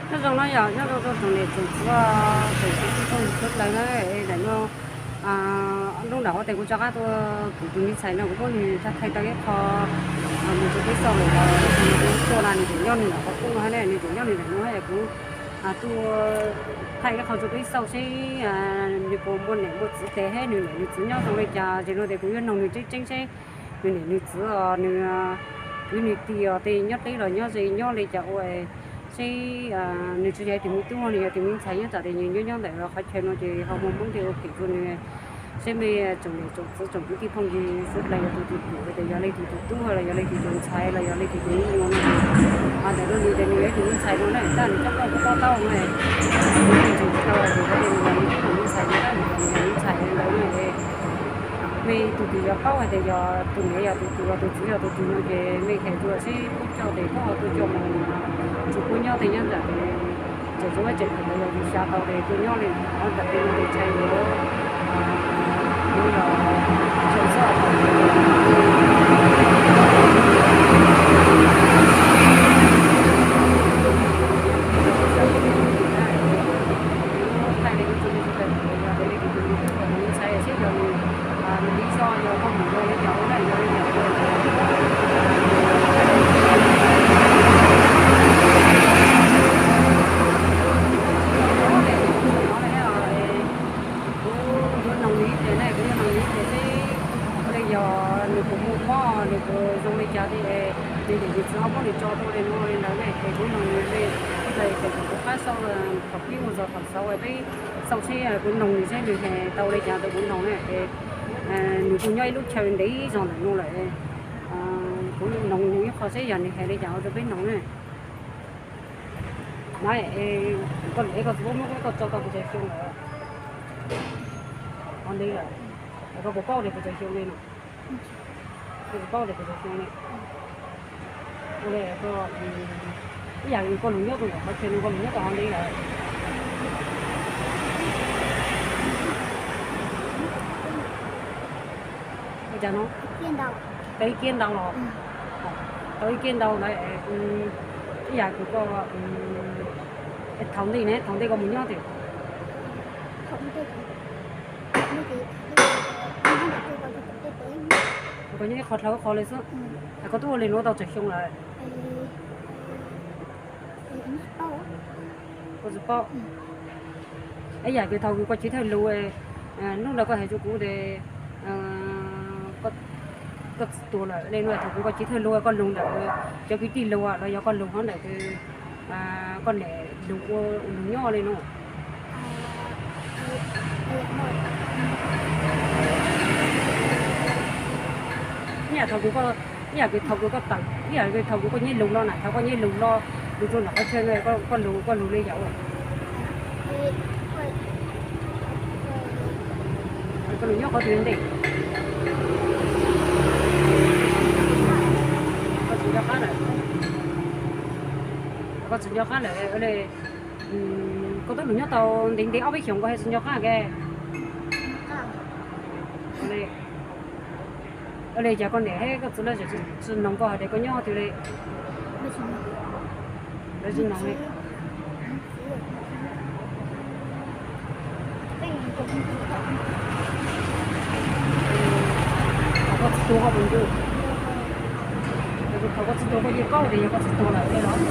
Nyob zoo no yog nyob zoo rau tsoom niam tsoom txiv, tsoom kwv tij phooj ywg sawv daws na. Daim no, lub nram huab tais kuv rov qab tuaj kuv tus me ntxhais no kuv muab nws thaij tau ib qho mus rau peb xauj lawm los kuv tuaj na, nws tseem nyob nws nram qhov pub no thiab na, nws tseem nyob nws nram no thiab kuv tuaj thaij ib qho rau peb xauj seb nws puas muaj niam muaj txiv tes thiab nws niam nws txiv nyob zoo li cas. Ces no tias kuv yuav noog nws tseeb tseeb seb nws niam nws txiv os, nws kwv nws tij os tej nyob deb los nyob ze nyob li cas ua seb nws tsis yog tus me tub, nws yog tus me ntxhais nyob tsam ces nws nyob nyob ntawm qhov chaw no ces ho muaj Hmoob tej ua phem rau nws. Seb mej tsoom niam tsoom txiv tsoom kwv tij phooj ywg sawv daws yog tus tus pum tias yog leej twg tus tub los yog leej twg tus ntxhais los yog leej twg tus me nyuam no. Ntawm no nws tias nws yog tus me ntxhais no na, tab nws coj koj kuj paub tau na. Nws tseem tsis tau hais tias nws yog nws tus me ntxhais no, tab nws tias nws yog me ntxhais ntawd na. Mej tus twg yog paub hais tias yog tus niam yog tus twg, tus txiv yog tus twg no ces mej hais dua seb kuv coj tes koj ho tuaj coj mus tsis kuj nyob tej nyob nram ces tseem tseem phem los yog yus xav tau ces tuaj nyob li qhov nram tej no ces ntshai yuav yuav los xyov xwb. Thaij li tus me ntxhais, yog li tus me ntxhais seb yog nws, nws li zog yog koj mus yog li cas ua na, yog li cas ua. Kuv yuav noog nws ib pliag na, kuv yuav noog nws ib pliag seb ua li yog nws puas muaj mob, nws puas zoo li cas li, nws niam nws txiv ho muab nws tso tuaj li no li ntawd na. Ces kuv noog nws li, ua li ces kuv qab xauj thaum pib mus txog thaum xaus peb xauj seb, kuv noog nws seb nws hais tau li cas rau kuv noog na. Ces nws kuj nyob ib lub chaw ntev zog ntawm no lawm. Kuv noog nws ib qho seb yog nws hais li cas ua rau peb noog na. Koj tsis paub muab koj tso tau kuv cov xyoo lawm. Ho ntev lawm, koj puas paub tias kuv cov xyoo li no? Koj tsis paub tias kuv cov xyoo li. Ua li koj, ib yam li koj lug nyob rau ntawm qhov chaw no koj lug nyob tau ho ntev lawm? Ua cas no? Tau ib kiab ntau los? Tau ib kiab ntau lawm. Ib yam kws koj, thaum ntej ne, thaum ntej koj mus nyob tias koj nyob ib qho dlhau ib qho li xwb. Koj twb ua li nuav tau tsawg xyoo lawm? Koj tsis paub. Ib yam kws thaum kws koj chiv thawj lug, hnub ntawd koj hais rau kuv tias koj txiv tuag lawm li no, thaum kws koj chiv thawj lug koj lug ntawm cov kwv tij lug los yog koj lug hov ntawm koj niam lug ua lug nyob li no? Ib yam thaum kws koj, ib yam kws thaum kws koj tawm, ib yam kws thaum kws koj nyiaj lug los na, thaum koj nyiaj lug los lug rau nram qhov chaw no koj lug, koj lug li yam ua? Koj lug nyob qhov twg ntej? Koj tsis nco qab lawm. Koj tsis nco qab lawm li. Koj twb lug nyob tau ntev ntev ob peb xyoos koj thiaj tsis nco qab ke. Ua li cas koj niam thiab koj txiv lawv tsis noog koj hais tias koj nyob twg li? Lawv tsis noog li. Thaum koj txiv tuag koj puas nco? Thaum koj txiv tuag koj yeej paub tias yog koj txiv tuag lawm li los?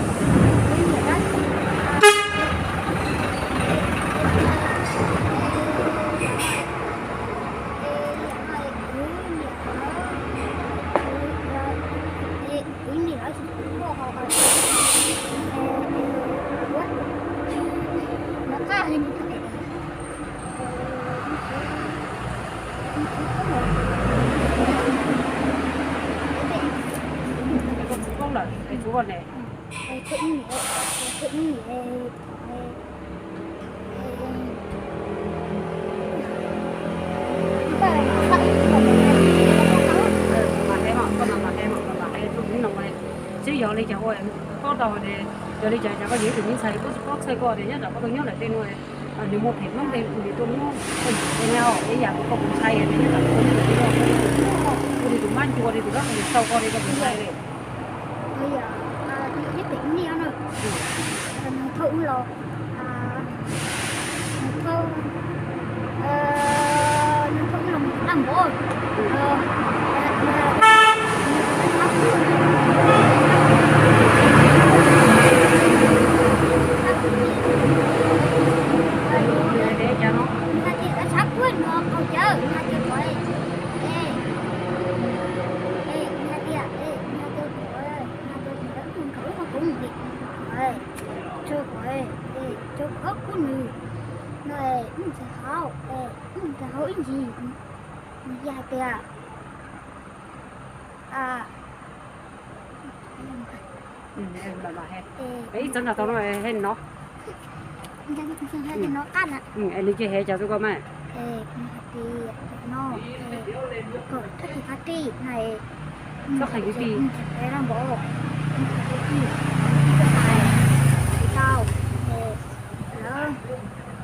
Koj txiv paub lawm es tshuav koj ne. Mas hais mas, koj no mas hais mas, mas hais rau kuv no mas, seb yog li cas ua paub tau tias yog li cas cas koj yog ib tug me ntxhais kuv tsis paub txhawj koj tias nyob tsam koj tuaj nyob ntawm tej no nws muaj phem Hmoob tej nws tuaj muab tej no, ib yam koj puas ntshai tias nyob tsam koj tuaj nyob ntawm tej no ua li tus mab ncua li tus dab qhuas xauj koj li koj puas ntshai li? Ib teg nyiaj no, thaum Los, nws thauj, nws thauj los daj npaum. Nws hais tias sab kuab no qaug cawv, nws hais tias kuv, nws hais tias, nws hais tias kuv, nws hais tias kuv, nkawd ua kuv li, tso kuv, tso kuv ob kub nws no, ib ntsis hauv, ib ntsis hauv ib ntsis, nws hais tias ib txwv nrog tau no he no. Nws ces hais cas rau koj mas? Txhob qhia kwv tij, txhob qhia kwv tij.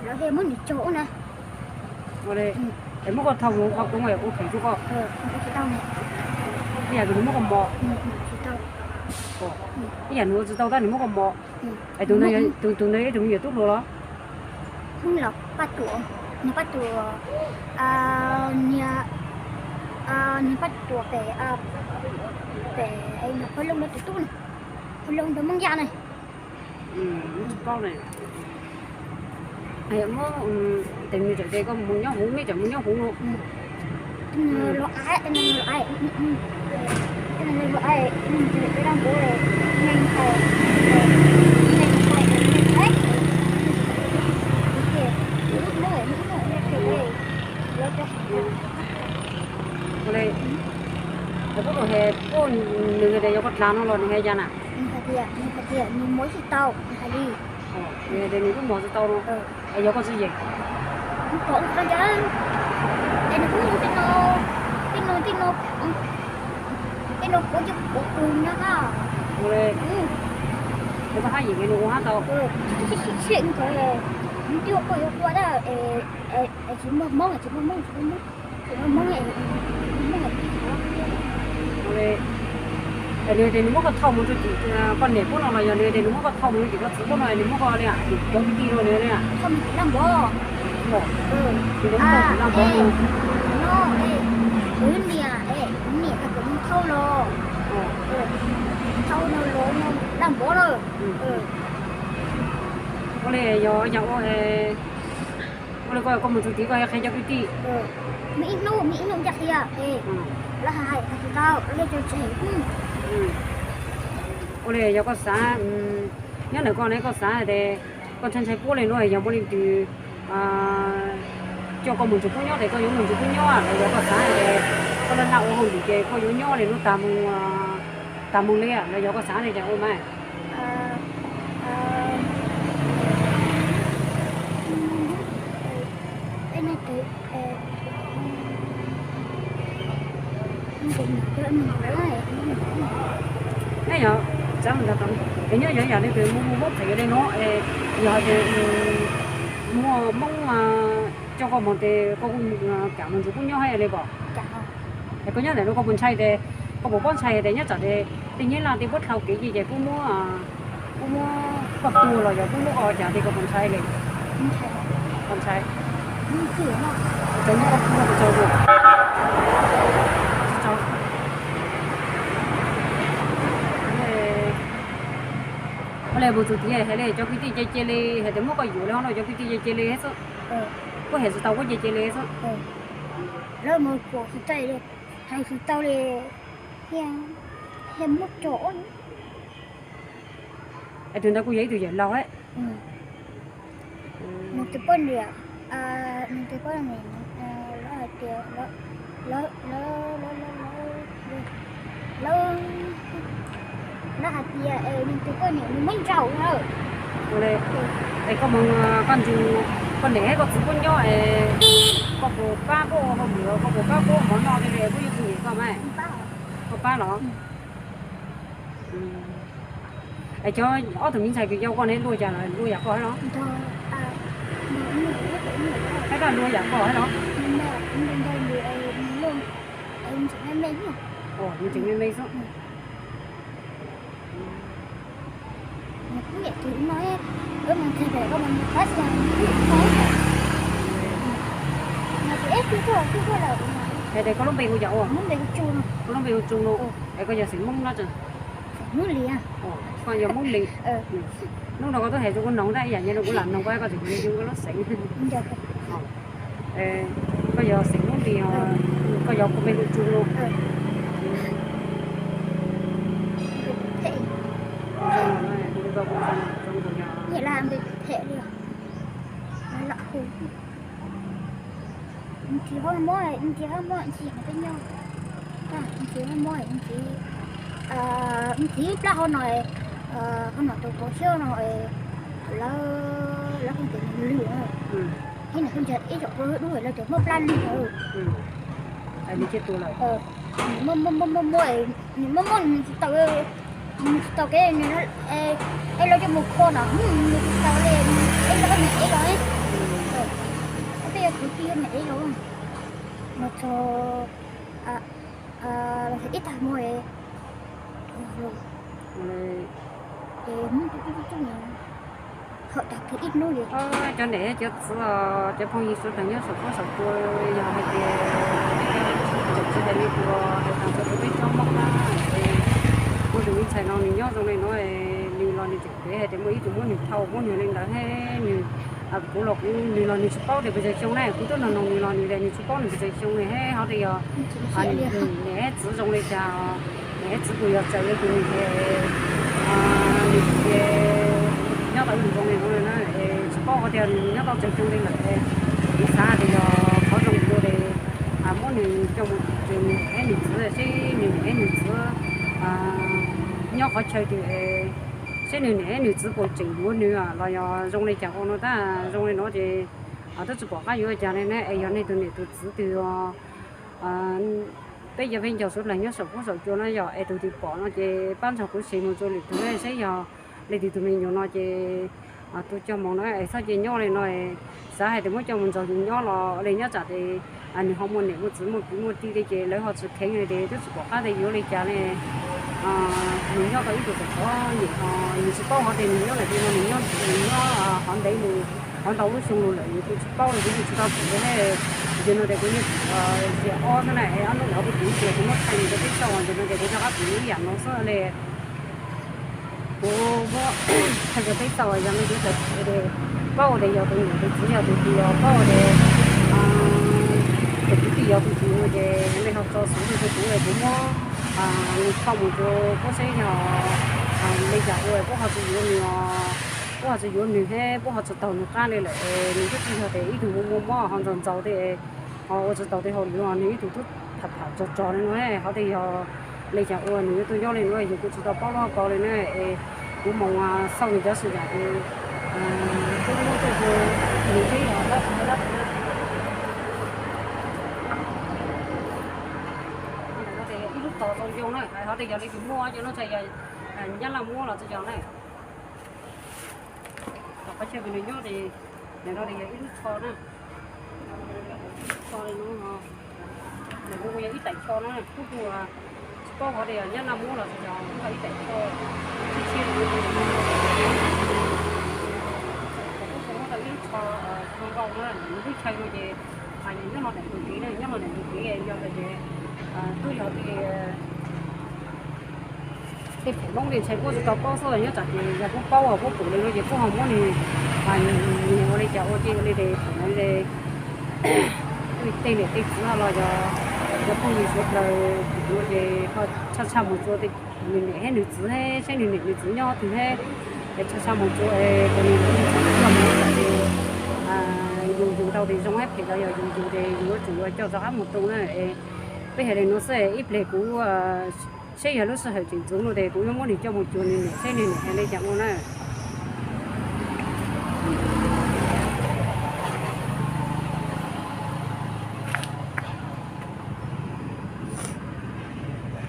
Lawv thiaj muab nws cog ua na. Ua li, es muab koj thauj mus qhov koob es kuv them rau koj. Ib yam li nws muab koj mos. Ib yam nws ua tsis tau tab nws muab koj mos. Es tus ntawd yog ib tug me nyuam tub hluas los? Hnub los Paj Tuam, nws Paj Tuam, niag, niag Paj Tuam pem, pem Hauv Loog tus tub na, Hauv Loog tus Hmoob Yaj na. Muab, tes nws txawm tias koj mus nyob huv, neb txawm mus nyob huv no. Los, los, Ua li, es koj tus he, koj nws tias yog koj dlav no los nws hais cas na? Nws hais tias, nws hais tias nws muab tsis tau, nws hais li. Nws hais tias nws kuj muab tsis tau no. Es yog koj tsis yeem? Nws pom ua cas, es nws kuj mus tej no, tej no, tej no, tej no kuv cov kuv tus nyob na. Ua li, es koj haj yam li nws ua hab tau. Nws twb ua koj yuav ua dab, es tsis muaj Hmoob, tsis muaj Hmoob, tsis muaj Hmoob. Ua li, es nws tias nws muab koj thauj mus rau tim koj niam puab no los yog nws tias nws muab koj thauj mus rau tim koj txiv puab no es nws muab koj li tim cov kwv tij no nws li? Thauj mus tim Laj Npov. Nws muab koj tim Laj Npov no. Kuv niam, kuv niam hais tias nws thauj los, thauj no los Laj Npov na. Ua li yog yam ua, ua li koj, koj mus txog tid koj yuav qhia cov kwv tij. Muaj ib hnub, muaj ib hnub ncaj qhia, lawv hais hais tsis tau, lawv cog tseg. Ua li yog koj xav, nyob ntawm koj ne koj xav hais tias koj ntshai ntshai puab li no yog muaj leej twg coj koj mus nrug puab nyob ces koj yuav mus nrug puab nyob los yog koj xav hais tias koj laj laj ua hauj lwm ces koj yuav nyob li no tas mus, tas mus li los yog koj xav li cas ua mas? Nyob yog, es nyob yog yam li tus mus mus muab phem li no es yog hais tias muaj Hmoob coj koj mus ces koj kuj kam mus nrug puab nyob thiab li pom? Es koj nyob ntawm no koj puas ntshai tias, koj puas paub ntshai tias nyob tsam ces tej nyab laj tej puab dhau kev ces puab muab, puab muab koj tua los yog puab muab koj ua cas tej koj puas ntshai li? Koj ntshai? Txawm muab koj tua tsis tau. Ua li mus txog tid hais li cov kwv tij ces cia li hais tias muab koj yuam li no cov kwv tij ces cia li xwb. Puab hais tsis tau puab ces cia li xwb. Lawv mus pom tsis tau li, hais tsis tau li, thiaj muab tso. Es tus ntawd kuj yog ib tug yawg laus thiab. Nws tus poj niam, nws tus poj niam, lawv hais tias, lawv, lawv, lawv, lawv hais tias es nws tus poj niam nws muab ntsaum na. Es koj mus, koj nrug koj niam thiab koj txiv puab nyob es koj puas pab puab ua hauj lwm, koj puas pab puab ua mov noj li es puab yuav tsis nyiam koj mas? Koj pab los? Es cov ob tug me ntxhais kws yau koj ne luaj cas los luaj yam koj thiab los? Thiab koj luaj yam koj thiab los? Nws tseem me me xwb. Hais tias koj lub npe hu cas ua? Koj lub npe hu Tsu no. Es koj yog xeem Hmoob no tseem? Koj yog Hmoob Lis. Hnub no koj twb hais rau kuv noog ntag, ib yam li no kuv lam noog koj, koj tseem hais zoo koj lub xeem. Koj yog xeem Hmoob Lis, koj yog kuv npe hu Tsu no. Ntxiv hab mob, ntxiv hab mob, ntxiv, ntxiv plab hauv no, hauv no tus pov xyab no, lawv, lawv hu tias lwg, ib nws hu ib zaug dub lawv tias mob plab lwg. Muab, muab, muab, muab, nws tsis tau, nws tsis tau kev, es lawv coj mus kho no, nws tsis tau li, es lawv nws ev los, peb yog kwv tij nws ev los, los txog, los txog ib tag hmo, es hnub, cov niam cov txiv, cov phooj ywg suav dlawg nyob saum huab saum cua, yog hais tias tseem tsis hais li tus hais tag txog tus peb tsob mob na, es kuv tus me ntxhais no nws nyob zoo li no, nws los nws tseem pem hais tias muaj ib tug muab nws thau muab nws li ntawd thiab nws, kuv los kuv, nws los nws tsis paub tias pes tsawg xyoo na, kuv twb nug nug nws los nws tias nws tsis paub nws pes tsawg xyoo li thiab ho tias yog niam txiv zoo li cas, niam txiv puas yog txawm li tus nws tias, nws tias nyob tau ib ntus zoo li no na, es tsis paub ho tias nws nyob tau tsawg xyoo li lawm. Kuv xav tias yog qhov zoo dua es muab nws coj mus tseem nws niam nws txiv, seb nws niam nws txiv nyob qhov chaw twg, seb nws niam nws txiv puas tseem yuav nws los yog zoo li cas ua no tab zoo li no ces twb tsis pom qab yuav li cas li na. Es yog nej tus niam tus txiv twg, peb yog peb ncaug suav dlawg nyob saum huab saum cua no yog es tus twg pom no ces pab nrog kuv share mus rau lwm tus seb yog leej twg tus me nyuam no ces tus coj mus no es txhob cia nyob li no, xav hais tias muab coj mus nrog yus nyob los li nyob tsam ces nws ho muaj niam muaj txiv muaj kwv muaj tij li ces lawv ho tsis kheev li ces twb tsis pom qab tias yuav li cas li. Nws nyob tau ib tug xeem tov nyem ho nws tsis paub hov tias nws nyob ntawm twg no, nws nyob ntawm nws nyob hov ntev lus, hov ntau lub xyoo lus lawm nws kuj tsis paub li, kuv yeej tsis tau pum li thiab. Ntawm no tias kuv yeej pum tias ob xwb na, es ob hnub ntawd kuv pum ib tug kuv muab thaij nws rau peb saib, ntawm no tias kuv rov qab pum ib yam no xwb li. Kuv muab thaij rau peb saib yog nej teb chaws paub tias yog tus niam tus txiv yog tus twg, yog paub tias tus kwv tij yog tus twg no ces nej ho tso xov rau kuv es kuv muab nws thauj mus rau puab seb yog li cas ua puab ho tsis yuav nws, puab ho tsis yuav nws thiab puab ho tsis taug nws qab li lawm es nws twb tsis yog tias ib tug muaj muaj mob ho ntxaug ntxaus tej ho ua tsis taus tej hauj lwm, nws ib tug twb tham tham tso tsog li no, ho tias yog li cas ua nws yuav tuaj nyob li no yus kuj tsis tau paub lub hauv paus li na. Es kuv mus xauj nws cov xwm yam es kuj muab tuaj rau nws seb yog dab tsi dab tsi. Ib lub tog zoo zoo na, ho tias yog li tus muaj cov no txhais yog nyab laj muab los txhais yog na. Tom qhov chaw nws nyob ces ntawm no yog ib lub tsho na, ib lub tsho li no, ntawm no yog ib daim tsho na, kuj tsis paub hov tias yog nyab laj muab los txhais yog kuj yog ib daim tsho tshiab tshiab li no. Kuj muab tau ib lub tsho zoo nkauj na, nws lub chaw no ces nyob no daim ntug kev na, nyob no daim ntug kev yog hais tias twb yog tej phaum Hmoob li ntshai puab tsis tau paub xwb, nyob tsam ces yog puab paub puab pum li no ces puab ho muab nws nyiag ua li cas ua cia li ces pum li tej niam tej txiv los yog cov phooj ywg suav dlawg no ces ho tshaj tshaj mus rau nws niam thiab nws txiv thiab seb nws niam nws txiv nyob twg thiab, es tshaj tshaj mus rau es kom nws niam nws txiv tuaj mus ces yus yus tau tias zoo thiab phem los yog yus yus ces yus yuav tsum yuav coj rov qab mus tu na. Es peb hais li no xwb, ib pliag kuv seb yog lub sij hawm tseem ntxuv no ces kuv yuav muab nws coj mus cuag nws niam seb nws niam hais li cas ua na.